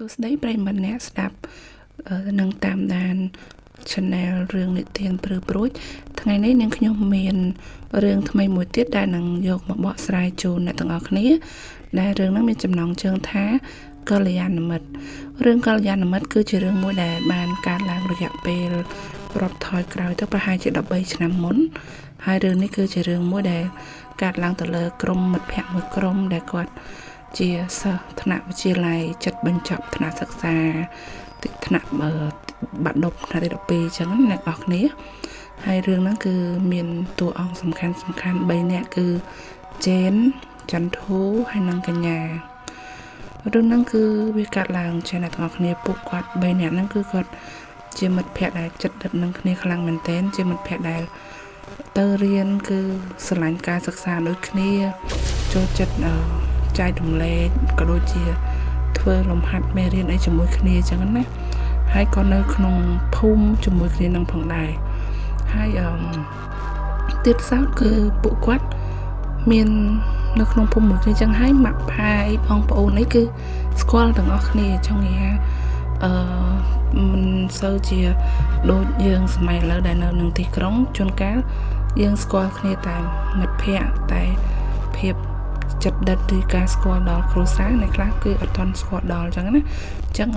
សួស្តីប្រិយមិត្តអ្នកស្ដាប់និងតាមដាន Channel រឿងនិទានព្រឺព្រួចថ្ងៃនេះនាងខ្ញុំមានរឿងថ្មីមួយទៀតដែលនឹងយកមកបកស្រាយជូនអ្នកទាំងអស់គ្នាដែលរឿងហ្នឹងមានចំណងជើងថាកល្យាណមិត្តរឿងកល្យាណមិត្តគឺជារឿងមួយដែលបានកើតឡើងរយៈពេលរាប់ថយក្រោយទៅប្រហែលជា13ឆ្នាំមុនហើយរឿងនេះគឺជារឿងមួយដែលកើតឡើងទៅលើក្រុមមិត្តភ័ក្តិមួយក្រុមដែលគាត់ជាសិស្សថ្នាក់វិទ្យាល័យចិត្តបញ្ចប់ថ្នាក់សិក្សាថ្នាក់បាក់ឌុបថ្នាក់ទី12អញ្ចឹងណាអ្នកនរគ្នាហើយរឿងហ្នឹងគឺមានតួអង្គសំខាន់សំខាន់3នាក់គឺចេនចន្ទធូហើយនិងកញ្ញារឿងហ្នឹងគឺវាកាត់ឡើងជាអ្នកទាំងអស់គ្នាពួកគាត់3នាក់ហ្នឹងគឺគាត់ជាមិត្តភ័ក្តិដែលចិត្តដិតនឹងគ្នាខ្លាំងមែនទែនជាមិត្តភ័ក្តិដែលទៅរៀនគឺស្រឡាញ់ការសិក្សាដូចគ្នាចូលចិត្តចែករំលែកក៏ដូចជាធ្វើលំហាត់មេរៀនអីជាមួយគ្នាអញ្ចឹងណាហើយក៏នៅក្នុងភូមិជាមួយគ្នានឹងផងដែរហើយអឺទៀតសោតគឺពួកគាត់មាននៅក្នុងភូមិមួយគ្នាអញ្ចឹងហើយម៉ាក់ផាយបងប្អូនអីគឺស្គាល់ទាំងអស់គ្នាចង់និយាយថាអឺមិនសូវជាដូចយើងសម័យឥឡូវដែលនៅនឹងទីក្រុងជួនកាលយើងស្គាល់គ្នាតែមិត្តភ័ក្តិតែភាពចិត្តដិតឬការស្គាល់ដល់គ្រួសារអ្នកខ្លះគឺអត់ទាន់ស្គាល់ដល់អញ្ចឹងណាអញ្ចឹង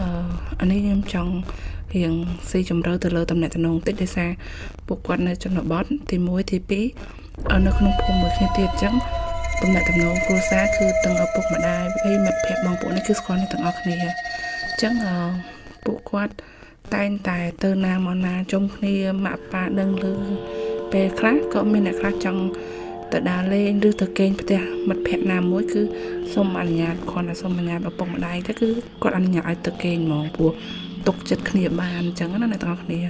អានេះខ្ញុំចង់រៀងស៊ីជម្រៅទៅលើតំណែងបន្តិចដោយសារពួកគាត់នៅជនបទទី1ទី2នៅក្នុងភូមិមួយគ្នាទៀតអញ្ចឹងតំណែងគ្រួសារគឺទាំងឪពុកម្ដាយហើយមិត្តភ័ក្តិបងប្អូននេះគឺស្គាល់គ្នាទាំងអស់គ្នាអញ្ចឹងពួកគាត់តែងតែទៅណាមកណាជុំគ្នាម៉ាក់ប៉ាដឹងឮពេលខ្លះក៏មានអ្នកខ្លះចង់ទៅដើរលេងឬទៅគេងផ្ទះមិត្តភ័ក្តិណាមួយគឺសូមអនុញ្ញាតគ្រាន់តែសូមអនុញ្ញាតឪពុកម្ដាយទៅគឺគាត់អនុញ្ញាតឲ្យទៅគេងហ្មងព្រោះទុកចិត្តគ្នាបានអញ្ចឹងណាអ្នកទាំងអស់គ្នា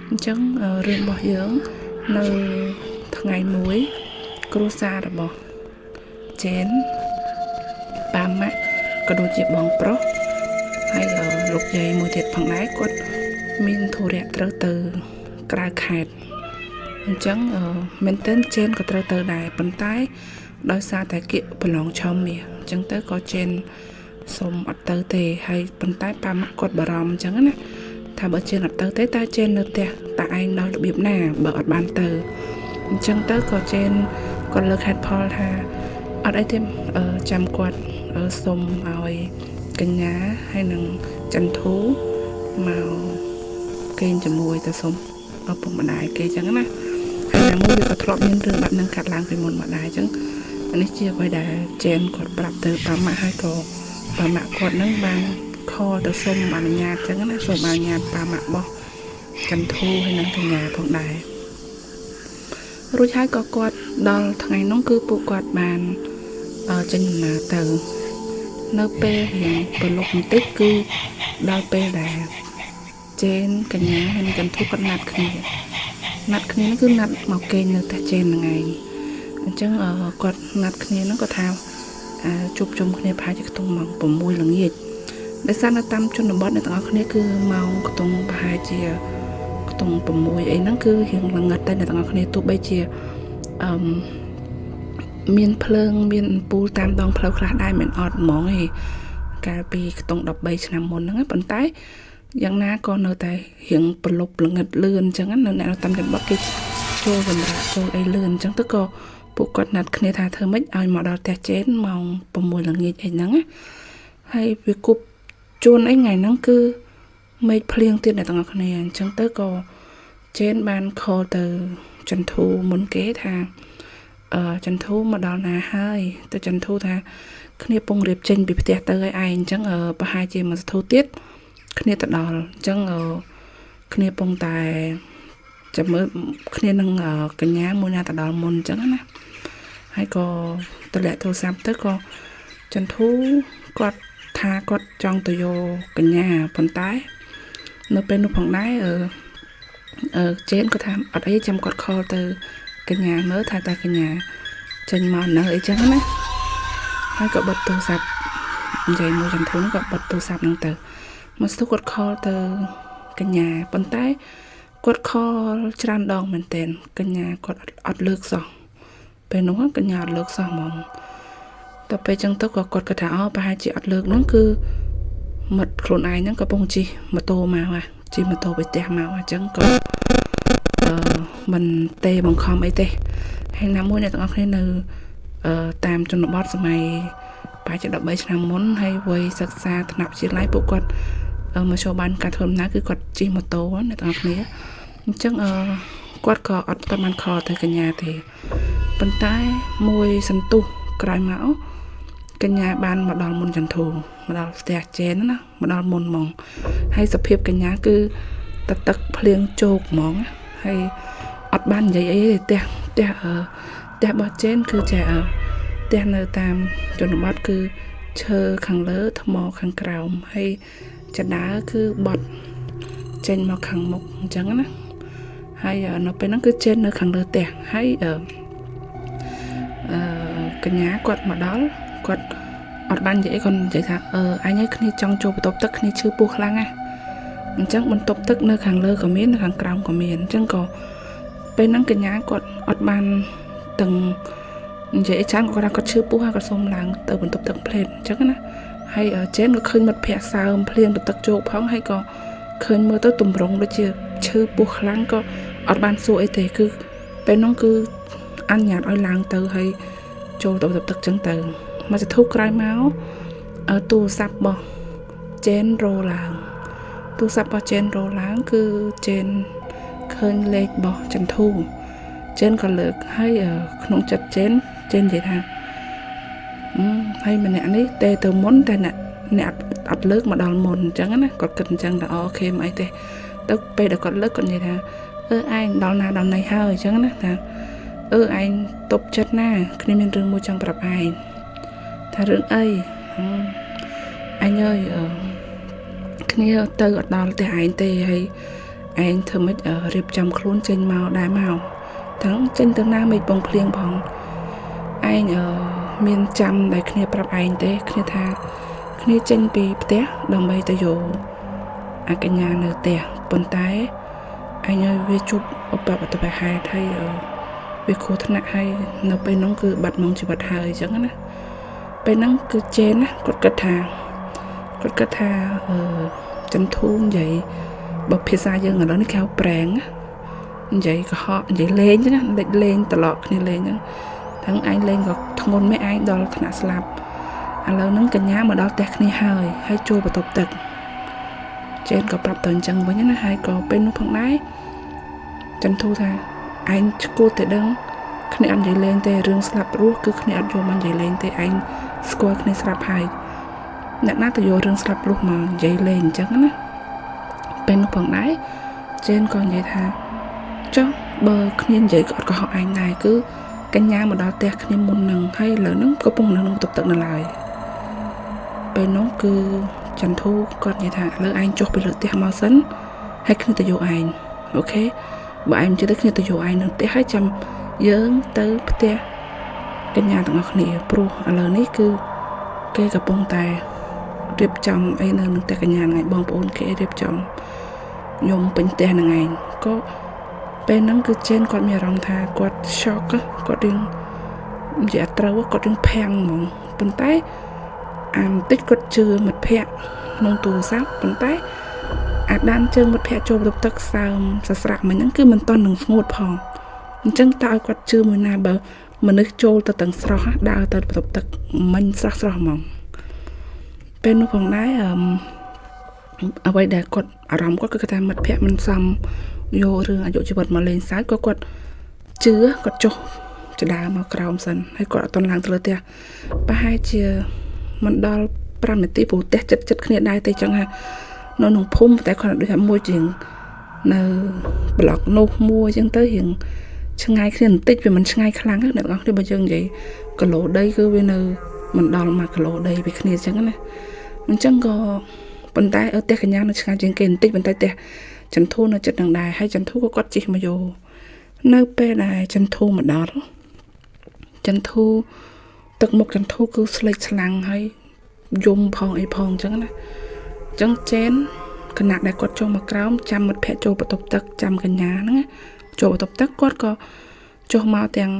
អញ្ចឹងរឿងរបស់យើងនៅថ្ងៃមួយគ្រួសាររបស់ចេនប៉ាម៉ាក់ក៏ដូចជាបងប្រុសហើយលោកយាយមួយទៀតផងដែរគាត់មានធុរៈត្រូវទៅក្រៅខេត្តអញ្ចឹងមែនទែនចេនក៏ត្រូវទៅដែរប៉ុន្តែដោយសារតែគៀកប្រឡងឆមាសអញ្ចឹងទៅក៏ចេនសុំអត់ទៅទេហើយប៉ុន្តែប៉ាម៉ាក់គាត់បារម្ភអញ្ចឹងណាថាបើចេនអត់ទៅទេតើចេននៅផ្ទះតាឯងដោយរបៀបណាបើអត់បានទៅអញ្ចឹងទៅក៏ចេនគាត់លើកហេតុផលថាអត់អីទេចាំគាត់សុំឲ្យកញ្ញាហើយនឹងចន្ទធូមកគេងជាមួយទៅសុំឪពុកម្ដាយគេអញ្ចឹងណាហើយណាមួយវាក៏ធ្លាប់មានរឿងបែបហ្នឹងកាត់ឡើងពីមុនមកដែរអញ្ចឹងនេះជាអ្វីដែលចេនគាត់ប្រាប់ទៅប៉ាម៉ាក់ហើយក៏ប៉ាម៉ាក់គាត់ហ្នឹងបានខលទៅសុំអនុញ្ញាតអញ្ចឹងណាសូមអនុញ្ញាតប៉ាម៉ាក់របស់ចន្ទធូហើយនិងកញ្ញាផងដែររួចហើយក៏គាត់ដល់ថ្ងៃនោះគឺពួកគាត់បានចេញដំណើរទៅនៅពេលរៀងប្រឡប់បន្តិចគឺដល់ពេលដែលចេនកញ្ញាហើយនិងចន្ទធូគាត់ណាត់គ្នាហ្នឹងគឺណាត់មកគេងនៅផ្ទះចេនហ្នឹងឯងអញ្ចឹងគាត់ណាត់គ្នាហ្នឹងគាត់ថាជួបជុំគ្នាប្រហែលជាខ្ទង់ម៉ោង6ល្ងាចដោយសារនៅតាមជនបទអ្នកទាំងអស់គ្នាគឺម៉ោងខ្ទង់ប្រហែលជាខ្ទង់6អីហ្នឹងគឺរៀងល្ងិតតែអ្នកទាំងអស់គ្នាទោះបីជាអឺមានភ្លើងមានអំពូលតាមដងផ្លូវខ្លះដែរមិនអត់ហ្មងទេកាលពីខ្ទង់13ឆ្នាំមុនហ្នឹងប៉ុន្តែយ៉ាងណាក៏នៅតែរៀងប្រឡប់ល្ងិតលឿនអញ្ចឹងនៅអ្នកនៅតាមជនបទគេចូលសម្រាប់ចូលអីលឿនអញ្ចឹងទៅក៏ពួកគាត់ណាត់គ្នាថាធ្វើម៉េចឲ្យមកដល់ផ្ទះចេនម៉ោង6ល្ងាចអីហ្នឹងណាហើយវាគប់ជួនអីថ្ងៃហ្នឹងគឺមេឃភ្លៀងទៀតអ្នកទាំងអស់គ្នាអញ្ចឹងទៅក៏ចេនបានខលទៅចន្ទធូមុនគេថាចន្ទធូមកដល់ណាហើយទៅចន្ទធូថាគ្នាពងរៀបចេញពីផ្ទះទៅឲ្យឯងអញ្ចឹងប្រហែលជាមួយសធូទៀតគ្នាទៅដល់អញ្ចឹងគ្នាពងតែចាំមើលគ្នានឹងកញ្ញាមួយណាទៅដល់មុនអញ្ចឹងណាហើយក៏តម្លាក់ទូរស័ព្ទទៅក៏ចន្ទធូគាត់ថាគាត់ចង់ទៅយកកញ្ញាប៉ុន្តែនៅពេលនោះផងដែរចេនគាត់ថាអត់អីចាំគាត់ខលទៅកញ្ញាមើលថាតើកញ្ញាចេញមកនៅអីចឹងណាហើយក៏បិទទូរស័ព្ទនិយាយមួយចន្ទធូហ្នឹងក៏បិទទូរស័ព្ទហ្នឹងទៅមកស្ទុះគាត់ខលទៅកញ្ញាប៉ុន្តែគាត់ខលច្រើនដងមែនទែនកញ្ញាគាត់អត់លើកសោះពេលនោះកញ្ញាអត់លើកសោះហ្មងតែពេលចឹងទៅក៏គាត់គិតថាអូប្រហែលជាអត់លើកហ្នឹងគឺ មិត្តខ្លួនឯងហ្នឹងកំពុងជិះម៉ូតូមកហ่ะជិះម៉ូតូទៅផ្ទះមកអញ្ចឹងក៏អឺមិនទេបង្ខំអីទេហើយណាមួយអ្នកទាំងអស់គ្នានៅតាមជនបទសម័យប្រហែលជា13ឆ្នាំមុនហើយវ័យសិក្សាថ្នាក់វិទ្យាល័យពួកគាត់មកចូលបានការធ្វើដំណើរគឺគាត់ជិះម៉ូតូអ្នកទាំងអស់គ្នាអញ្ចឹងគាត់ក៏អត់ទាន់បានខលទៅកញ្ញាទេប៉ុន្តែមួយសន្ទុះក្រោយមកកញ្ញាបានមកដល់មុនចន្ទធូមកដល់ផ្ទះចេនណាមកដល់មុនហ្មងហើយសភាពកញ្ញាគឺតទឹកភ្លៀងជោកហ្មងហើយអត់បាននិយាយអីទេផ្ទះផ្ទះផ្ទះរបស់ចេនគឺជាផ្ទះនៅតាមជនបទគឺឈើខាងលើថ្មខាងក្រោមហើយចដើគឺបត់ចេញមកខាងមុខអញ្ចឹងណាហើយនៅពេលហ្នឹងគឺចេននៅខាងលើផ្ទះហើយកញ្ញាគាត់មកដល់គាត់អត់បាននិយាយគាត់និយាយថាអញឲ្យគ្នាចង់ចូលបន្ទប់ទឹកគ្នាឈឺពោះខ្លាំងណាស់អញ្ចឹងបន្ទប់ទឹកនៅខាងលើក៏មាននៅខាងក្រោមក៏មានអញ្ចឹងក៏ពេលហ្នឹងកញ្ញាគាត់អត់បានទាំងនិយាយច្រើនគាត់ថាគាត់ឈឺពោះហើយគាត់សុំឡើងទៅបន្ទប់ទឹកភ្លេតអញ្ចឹងណាហើយចេនក៏ឃើញមិត្តភ័ក្តិសើមភ្លៀងទឹកជោកផងហើយក៏ឃើញមើលទៅទម្រង់ដូចជាឈឺពោះខ្លាំងក៏អត់បានសួរអីទេគឺពេលហ្នឹងគឺអនុញ្ញាតឲ្យឡើងទៅហើយចូលទៅបន្ទប់ទឹកចឹងទៅមកចធុក្រោយមកទូរស័ព្ទរបស់ចេនរោឡើងទូរស័ព្ទរបស់ចេនរោឡើងគឺចេនឃើញលេខរបស់ចន្ទធូចេនក៏លើកហើយក្នុងចិត្តចេនចេននិយាយថាហើយម្នាក់នេះទេទៅមុនតែអ្នកអត់លើកមកដល់មុនអញ្ចឹងណាគាត់គិតអញ្ចឹងថាអូខេមិនអីទេទៅពេលដែលគាត់លើកគាត់និយាយថាឯងដល់ណាដល់ណីហើយអញ្ចឹងណាថាឯងតប់ចិត្តណាគ្នាមានរឿងមួយចង់ប្រាប់ឯងថារឿងអីអញអើយគ្នាទៅអត់ដល់ផ្ទះឯងទេហើយឯងធ្វើម៉េចរៀបចំខ្លួនចេញមកដែរមកទាំងចេញទៅណាមិនបងភ្លៀងផងឯងមានចាំដែលគ្នាប្រាប់ឯងទេគ្នាថាគ្នាចេញពីផ្ទះដើម្បីទៅយកអាកញ្ញានៅផ្ទះប៉ុន្តែឯងឲ្យវាជួបឧបទ្ទវហេតុហើយវាគ្រោះថ្នាក់ហើយនៅពេលនោះគឺបាត់បង់ជីវិតហើយអញ្ចឹងណាពេលហ្នឹងគឺចេនណាគាត់គិតថាចន្ទធូនិយាយបើភាសាយើងឥឡូវនេះគេហៅប្រែងនិយាយកុហកនិយាយលេងចឹងណាលេងត្រឡប់គ្នាលេងចឹងទាំងឯងលេងក៏ធ្ងន់មិនឯងដល់ថ្នាក់ស្លាប់ឥឡូវហ្នឹងកញ្ញាមកដល់ផ្ទះគ្នាហើយហើយចូលបន្ទប់ទឹកចេនក៏ប្រាប់ទៅអញ្ចឹងវិញណាហើយក៏ពេលនោះផងដែរចន្ទធូថាឯងឈួតតែដឹងគ្នាអត់និយាយលេងទេរឿងស្លាប់រស់គឺគ្នាអត់យកមកនិយាយលេងទេឯងស្គាល់គ្នាស្រាប់ហើយអ្នកណាទៅយករឿងស្លាប់រស់មកនិយាយលេងអញ្ចឹងណាពេលនោះផងដែរចេនក៏និយាយថាចុះបើគ្នានិយាយក៏អត់កុហកឯងដែរគឺកញ្ញាមកដល់ផ្ទះគ្នាមុននឹងហើយឥឡូវហ្នឹងកំពុងនៅក្នុងបន្ទប់ទឹកនៅឡើយពេលនោះគឺចន្ទធូគាត់និយាយថាឥឡូវឯងចុះពីលើផ្ទះមកសិនហើយគ្នាទៅយកឯងអូខេបើឯងជិះទៅគ្នាទៅយកឯងនៅផ្ទះហើយចាំយើងទៅផ្ទះកញ្ញាទាំងអស់គ្នាព្រោះឥឡូវនេះគឺគេកំពុងតែរៀបចំអីនៅនឹងផ្ទះកញ្ញាហ្នឹងឯងបងប្អូនគេរៀបចំយំពេញផ្ទះហ្នឹងឯងក៏ពេលហ្នឹងគឺចេនគាត់មានអារម្មណ៍ថាគាត់ shock គាត់រៀងនិយាយអត់ត្រូវគាត់រៀងភាំងហ្មងប៉ុន្តែអាបន្តិចគាត់ជឿមិត្តភ័ក្តិក្នុងទូរស័ព្ទប៉ុន្តែអាដានជើងមិត្តភ័ក្តិចូលបន្ទប់ទឹកសើមសស្រាក់មិញហ្នឹងគឺមិនទាន់នឹងស្ងួតផងអញ្ចឹងតើឲ្យគាត់ជឿមួយណាបើមនុស្សចូលទៅទាំងស្រស់ដើរទៅបន្ទប់ទឹកមិញស្រស់ស្រស់ហ្មងពេលនោះផងដែរអ្វីដែលគាត់អារម្មណ៍គាត់គឺថាមិត្តភ័ក្តិមិនសមយករឿងអាយុជីវិតមកលេងសើចក៏គាត់ជឿគាត់ចុះចដើមកក្រោមសិនហើយគាត់អត់ទាន់ឡើងទៅលើផ្ទះប្រហែលជាមិនដល់5នាទីព្រោះផ្ទះចិត្តគ្នាដែរទេចឹងថានៅក្នុងភូមិតែគាត់ដូចថាមួយជាងនៅប្លុកនោះមួយចឹងទៅរៀងឆ្ងាយគ្នាបន្តិចវាមិនឆ្ងាយខ្លាំងទេអ្នកទាំងអស់គ្នាបើយើងនិយាយគីឡូដីគឺវានៅមិនដល់1គីឡូដីពីគ្នាចឹងណាអញ្ចឹងក៏ប៉ុន្តែផ្ទះកញ្ញានៅឆ្ងាយជាងគេបន្តិចប៉ុន្តែផ្ទះចន្ទធូនៅចិត្តនឹងដែរហើយចន្ទធូក៏គាត់ជិះមកយកនៅពេលដែលចន្ទធូមកដល់ចន្ទធូទឹកមុខចន្ទធូគឺស្លេកស្លាំងហើយយំផងអីផងអញ្ចឹងណាអញ្ចឹងចេនខណៈដែលគាត់ចូលមកក្រោមចាំមិត្តភ័ក្តិចូលបន្ទប់ទឹកចាំកញ្ញាហ្នឹងចូលបន្ទប់ទឹកគាត់ក៏ចុះមកទាំង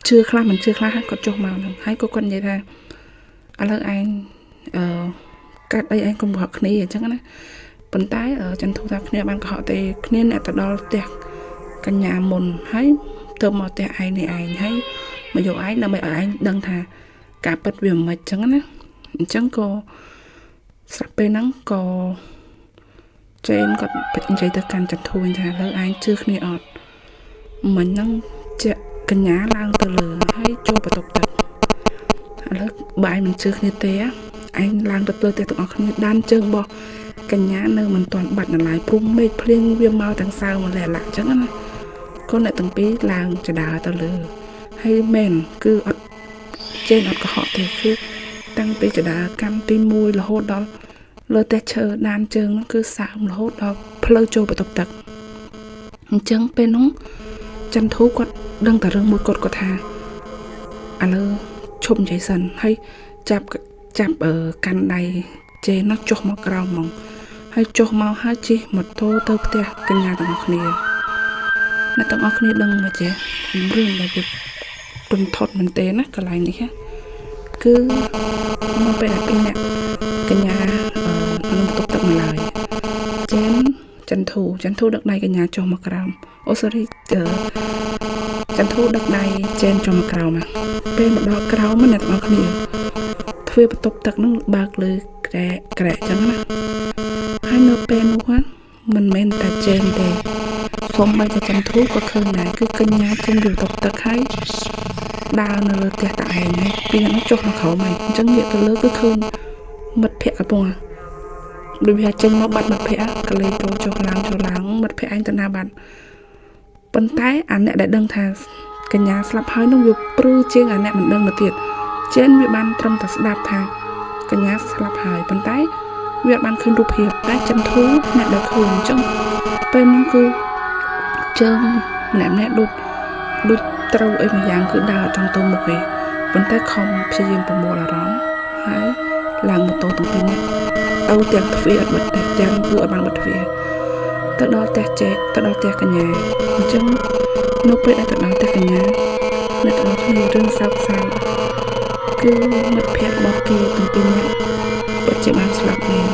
ជឿខ្លះមិនជឿខ្លះគាត់ចុះមកហ្នឹងហើយក៏គាត់និយាយថាឥឡូវឯង កាត់អីឯងកុំកុហកគ្នាអញ្ចឹងណាប៉ុន្តែចន្ទធូថាគ្នាបានកុហកទេគ្នាអ្នកទៅដល់ផ្ទះកញ្ញាមុនហើយទៅមកផ្ទះឯងនេះឯងហើយមកយកឯងដើម្បីឲ្យឯងដឹងថាការពិតវាមិនអញ្ចឹងណាអញ្ចឹងក៏ស្រាប់ពេលហ្នឹងក៏ចេនគាត់និយាយទៅកាន់ចន្ទធូវិញថាលើឯងជឿគ្នាអត់មិញហ្នឹងជាកញ្ញាឡើងទៅលើហើយចូលបន្ទប់ទឹកឥឡូវបើឯងមិនជឿគ្នាទេឯងឡើងទៅលើផ្ទះទាំងអស់គ្នាដានជើងរបស់កញ្ញានៅមិនទាន់បាត់នៅឡើយព្រោះមេឃភ្លៀងវាមកទាំងសើមកលែឡាក់អញ្ចឹងណាកូនអ្នកទាំងពីរឡើងចដើទៅលើហើយមែនគឺអត់ចេនអត់កុហកទេគឺតាំងពីចដើកម្មទី1រហូតដល់លើផ្ទះឈើដានជើងហ្នឹងគឺសើមរហូតដល់ផ្លូវចូលបន្ទប់ទឹកអញ្ចឹងពេលនោះចន្ទធូគាត់ដឹងតែរឿងមួយគាត់ថាឥឡូវឈប់និយាយសិនហើយចាប់កាន់ដៃចេននោះចុះមកក្រោមហ្មងហើយចុះមកហើយជិះម៉ូតូទៅផ្ទះកញ្ញាទាំងអស់គ្នាអ្នកទាំងអស់គ្នាដឹងមកចេះរឿងដែលវាទន់ថត់មែនទេណាកន្លែងនេះគឺមកពេលដែលពីរអ្នកកញ្ញាក្នុងបន្ទប់ទឹកមកឡើយចេនចន្ទធូដឹកដៃកញ្ញាចុះមកក្រោមអូ sorry ចន្ទធូដឹកដៃចេនចុះមកក្រោមពេលមកដល់ក្រោមអ្នកទាំងអស់គ្នាទ្វារបន្ទប់ទឹកនឹងបើកលើក្រែក្រែចឹងណាហើយនៅពេលនោះមិនមែនតែចេនទេសូម្បីតែចន្ទធូក៏ឃើញដែរគឺកញ្ញាចេញពីបន្ទប់ទឹកហើយដើរនៅលើផ្ទះតែឯងហើយពីនោះចុះមកក្រោមហើយអញ្ចឹងងាកទៅលើគឺឃើញមិត្តភក្តិកំពុងដូចវាចេញមកបាត់មិត្តភក្តិកលេចូលចុះឡើងចុះឡើងមិត្តភក្តិឯងទៅណាបាត់ប៉ុន្តែអាអ្នកដែលដឹងថាកញ្ញាស្លាប់ហើយនោះវាព្រឺជាងអាអ្នកមិនដឹងទៅទៀតចេនវាបានត្រឹមតែស្ដាប់ថាកញ្ញាស្លាប់ហើយប៉ុន្តែវាអត់បានឃើញរូបភាពតែចន្ទធូអ្នកដែលឃើញអញ្ចឹងពេលនោះគឺជើងម្នាក់ៗដូចត្រូវអីមួយយ៉ាងគឺដើរចង់ទៅមុខឯងប៉ុន្តែខំព្យាយាមប្រមូលអារម្មណ៍ហើយឡើងម៉ូតូទាំងពីរនាក់ទៅទាំងទ្វារអត់បិទទេទាំងគឺអត់បានបិទទ្វារទៅដល់ផ្ទះចេទៅដល់ផ្ទះកញ្ញាអញ្ចឹងនៅពេលដែលទៅដល់ផ្ទះកញ្ញាអ្នកទាំងអស់គ្នារឿងសោកសៅគឺមិត្តភក្តិរបស់គេទាំងពីរនាក់ពិតជាបានស្លាប់មែន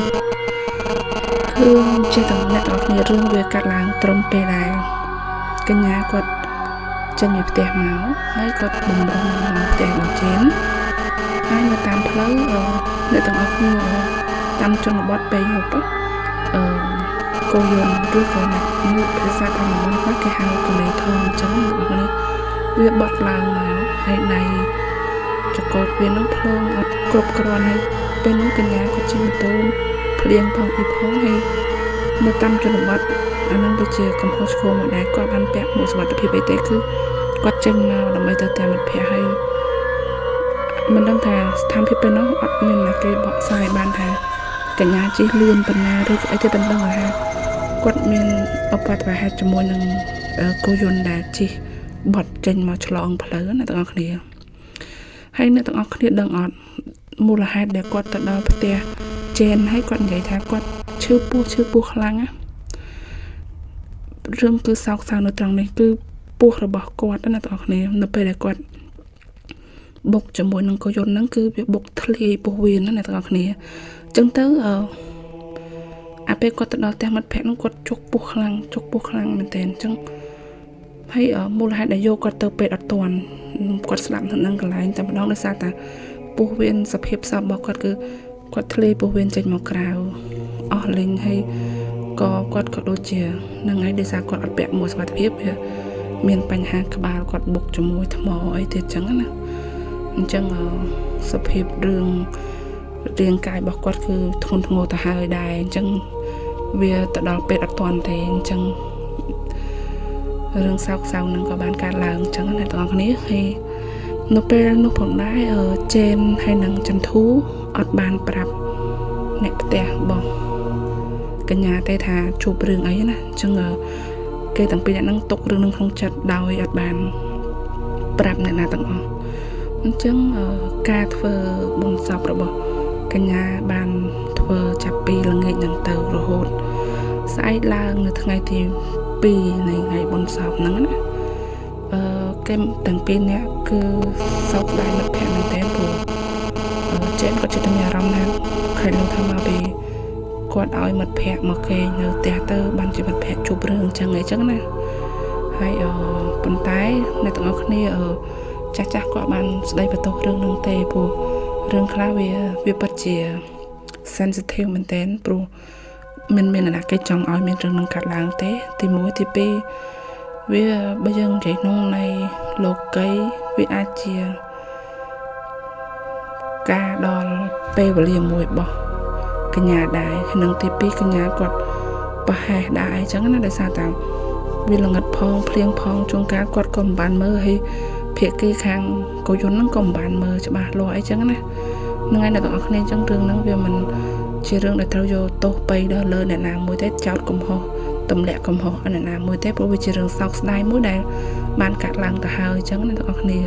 គឺចេះតែអ្នកទាំងអស់គ្នារឿងវាកាត់ឡើងត្រឹមពេលដែលកញ្ញាគាត់ចេញពីផ្ទះមកហើយគាត់បំរុងមកផ្ទះរបស់ចេនហើយនៅតាមផ្លូវអ្នកទាំងអស់គ្នាតាមជនបទពេលយប់គោយន្តឬក៏អ្នកមួយភាសាតាមតំបន់ខ្លះគេហៅកលេធំអញ្ចឹងអ្នកទាំងអស់គ្នាវាបត់ឡើងមកហើយដៃចកោតវានឹងភ្លើងអត់គ្រប់គ្រាន់ហើយពេលនោះកញ្ញាគាត់ជិះម៉ូតូភ្លៀងផងអីផងហើយនៅតាមជនបទអានឹងដូចជាកំហុសឆ្គងមួយដែរគាត់បានពាក់មួកសុវត្ថិភាពអីទេគឺគាត់ចេញមកដើម្បីទៅតាមមិត្តភក្តិហើយមិនដឹងថាស្ថានភាពពេលនោះអត់មានអ្នកគេបកស្រាយបានថាកញ្ញាជិះលឿនប៉ុណ្ណាឬអីទេប៉ុណ្ណឹងថាគាត់មានឧបទ្ទវហេតុជាមួយនឹងគោយន្តដែលជិះបត់ចេញមកឆ្លងផ្លូវណាទាំងអស់គ្នាហើយអ្នកទាំងអស់គ្នាដឹងអត់មូលហេតុដែលគាត់ទៅដល់ផ្ទះចេនហើយគាត់និយាយថាគាត់ឈឺពោះខ្លាំងណារឿងគឺសោកសៅនៅត្រង់នេះគឺពោះរបស់គាត់ណាទាំងអស់គ្នានៅពេលដែលគាត់បុកជាមួយនឹងគោយន្តហ្នឹងគឺវាបុកធ្លាយពោះវៀនណាអ្នកទាំងអស់គ្នាអញ្ចឹងទៅអាពេលគាត់ទៅដល់ផ្ទះមិត្តភក្តិហ្នឹងគាត់ជុកពោះខ្លាំងមែនទែនអញ្ចឹងហើយមូលហេតុដែលយកគាត់ទៅពេទ្យអត់ទាន់គាត់ស្លាប់នៅនឹងកន្លែងតែម្ដងដោយសារតែពោះវៀនសភាពសពរបស់គាត់គឺគាត់ធ្លាយពោះវៀនចេញមកក្រៅអស់លេងហើយក៏គាត់ក៏ដូចជានឹងហើយដោយសារគាត់អត់ពាក់មួកសុវត្ថិភាពវាមានបញ្ហាក្បាលគាត់បុកជាមួយថ្មអីទៀតអញ្ចឹងណាអញ្ចឹងសភាពរឿងរាងកាយរបស់គាត់គឺធ្ងន់ធ្ងរទៅហើយដែរអញ្ចឹងវាទៅដល់ពេទ្យអត់ទាន់ទេអញ្ចឹងរឿងសោកសៅនឹងក៏បានកើតឡើងអញ្ចឹងណាទាំងអស់គ្នាហើយនៅពេលនោះផងដែរចេនហើយនឹងចន្ទធូអត់បានប្រាប់អ្នកផ្ទះរបស់កញ្ញាទេថាជួបរឿងអីណាអញ្ចឹងគេទាំងពីរអ្នកហ្នឹងទុករឿងនឹងក្នុងចិត្តដោយអត់បានប្រាប់អ្នកណាទាំងអស់អញ្ចឹងការធ្វើបុណ្យសពរបស់កញ្ញាបានធ្វើចាប់ពីល្ងាចហ្នឹងទៅរហូតស្អែកឡើងនៅថ្ងៃទី2នៃថ្ងៃបុណ្យសពហ្នឹងណាគេទាំងពីរនាក់គឺសោកស្ដាយមិត្តភក្តិមែនទែនព្រោះ ចេនគាត់ចិត្តតែមានអារម្មណ៍ថាខែលោកថាមកពីគាត់ឲ្យមិត្តភ័ក្តិមកគេងនៅផ្ទះទៅបានជាមិត្តភ័ក្តិជួបរឿងអញ្ចឹងអីចឹងណាហើយប៉ុន្តែអ្នកទាំងអស់គ្នាចាស់ចាស់គាត់បានស្ដីបន្ទោសរឿងនឹងទេព្រោះរឿងខ្លះវាពិតជា sensitive មែនទែនព្រោះមិនមានអ្នកណាគេចង់ឲ្យមានរឿងនឹងកាត់ឡើងទេទី1ទី2វាបើយើងនិយាយក្នុងន័យលោកីវាអាចជាការដល់ពេលវេលាមួយរបស់កញ្ញាដែរនិងទី2កញ្ញាគាត់ប្រហែសដែរអញ្ចឹងណាដោយសារតែវាល្ងិតផងភ្លៀងផងជួនកាលគាត់ក៏មិនបានមើលហើយភាគីខាងកយន្តហ្នឹងក៏មិនបានមើលច្បាស់លាស់អីចឹងណាហ្នឹងហើយអ្នកទាំងអស់គ្នាអញ្ចឹងរឿងហ្នឹងវាមិនជារឿងដែលត្រូវយកទោសបីដល់លើអ្នកណាមួយទេចោតកំហុសទម្លាក់កំហុសឲ្យអ្នកណាមួយទេព្រោះវាជារឿងសោកស្ដាយមួយដែលបានកាត់ឡើងទៅហើយអញ្ចឹងអ្នកទាំងអស់គ្នា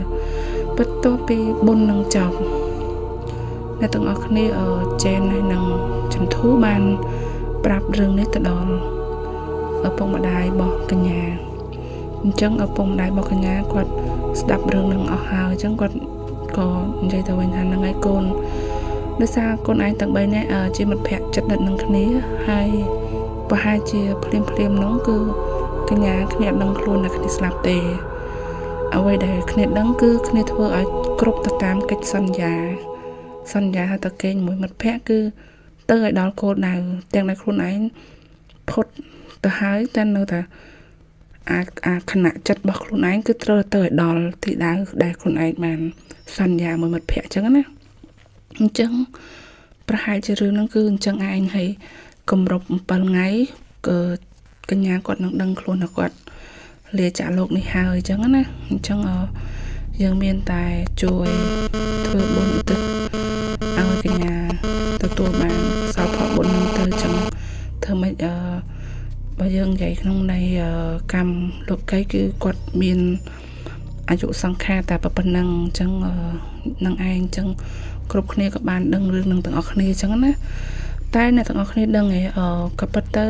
បន្ទាប់ពីបុណ្យនឹងចប់អ្នកទាំងអស់គ្នាចេនហើយនឹងចន្ទធូបានប្រាប់រឿងនេះទៅដល់ឪពុកម្ដាយរបស់កញ្ញាអញ្ចឹងឪពុកម្ដាយរបស់កញ្ញាគាត់ស្ដាប់រឿងនឹងអស់ហើយអញ្ចឹងគាត់ក៏និយាយទៅវិញថាហ្នឹងហើយកូនដោយសារកូនឯងទាំង3នាក់ជាមិត្តភក្តិជិតដិតនឹងគ្នាហើយប្រហែលជាភ្លាមភ្លាមនោះគឺកញ្ញាគ្នាអត់ដឹងខ្លួនថាគ្នាស្លាប់ទេអ្វីដែលគ្នាដឹងគឺគ្នាធ្វើឲ្យគ្រប់ទៅតាមកិច្ចសន្យាសន្យាថាតគេងមួយមិត្តភក្តិគឺទៅឲ្យដល់គោលដៅទាំងដែលខ្លួនឯងផុតទៅហើយតែនៅតែអាខណៈចិត្តរបស់ខ្លួនឯងគឺត្រូវទៅឲ្យដល់ទីដៅដែលខ្លួនឯងបានសន្យាមួយមិត្តភក្តិអញ្ចឹងណាអញ្ចឹងប្រហែលជារឿងហ្នឹងគឺអញ្ចឹងឯងហើយគម្រប់7ថ្ងៃក៏កញ្ញាគាត់នឹងដឹងខ្លួនថាគាត់លាចាកលោកនេះហើយអញ្ចឹងណាអញ្ចឹងយើងមានតែជួយធ្វើបុណ្យឧទ្ទិសឲ្យកញ្ញាទទួលបានសោផលបុណ្យហ្នឹងទៅអញ្ចឹងធ្វើម៉េចបើយើងនិយាយក្នុងន័យកម្មលោកីគឺគាត់មានអាយុសង្ខារតែប៉ុណ្្នឹងអញ្ចឹងនឹងឯងអញ្ចឹងគ្រប់គ្នាក៏បានដឹងរឿងនឹងទាំងអស់គ្នាអញ្ចឹងណាតែអ្នកទាំងអស់គ្នាដឹងឯក៏ពិតទៅ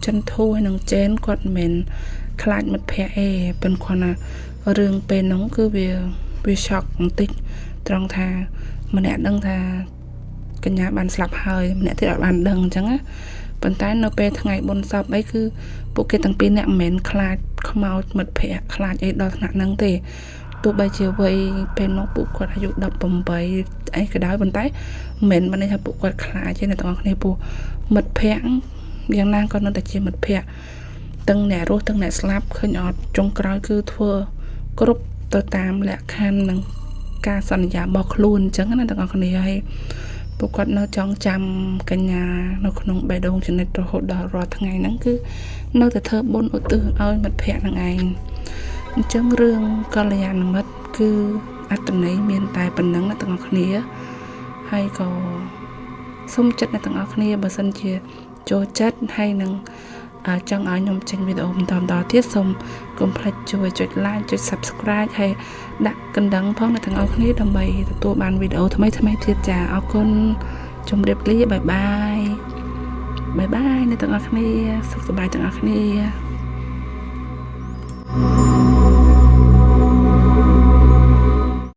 ចន្ទធូហើយនឹងចេនគាត់មិនមែនខ្លាចមិត្តភក្តិឯងប៉ុន្តែគាត់ណារឿងពេលហ្នឹងគឺវាช็อกបន្តិចត្រង់ថាម្នាក់ដឹងថាកញ្ញាបានស្លាប់ហើយម្នាក់ទៀតអត់បានដឹងអញ្ចឹងណាប៉ុន្តែនៅពេលថ្ងៃបុណ្យសពអីគឺពួកគេទាំងពីរនាក់មិនមែនខ្លាចខ្មោចមិត្តភក្តិខ្លាចអីដល់ថ្នាក់ហ្នឹងទេទោះបីជាវ័យពេលនោះពួកគាត់អាយុ18អីក៏ដោយប៉ុន្តែមិនមែនបានន័យថាពួកគាត់ខ្លាចទេអ្នកទាំងអស់គ្នាពួកមិត្តភក្តិយ៉ាងណាក៏នៅតែជាមិត្តភក្តិទាំងអ្នករស់ទាំងអ្នកស្លាប់ឃើញអត់ចុងក្រោយគឺធ្វើគ្រប់ទៅតាមលក្ខខណ្ឌនិងការសន្យារបស់ខ្លួនអញ្ចឹងណាទាំងអស់គ្នាហើយពួកគាត់នៅចងចាំកញ្ញានៅក្នុងបេះដូងចំណិតរហូតដល់រាល់ថ្ងៃហ្នឹងគឺនៅតែធ្វើបុណ្យឧទ្ទិសឲ្យមិត្តភក្តិនឹងឯងអញ្ចឹងរឿងកល្យាណមិត្តគឺអត្ថន័យមានតែប៉ុណ្្នឹងណាទាំងអស់គ្នាហើយក៏សូមចិត្តអ្នកទាំងអស់គ្នាបើសិនជាចូលចិត្តហើយនឹងចង់ឲ្យខ្ញុំចេញវីដេអូបន្តបន្តទៀតសូមកុំភ្លេចជួយចុច like ចុច Subscribe ហើយដាក់កណ្ដឹងផងអ្នកទាំងអស់គ្នាដើម្បីទទួលបានវីដេអូថ្មីៗទៀតចាអរគុណជម្រាបលាបាយបាយបាយបាយអ្នកទាំងអស់គ្នាសុខសប្បាយទាំងអស់គ្នា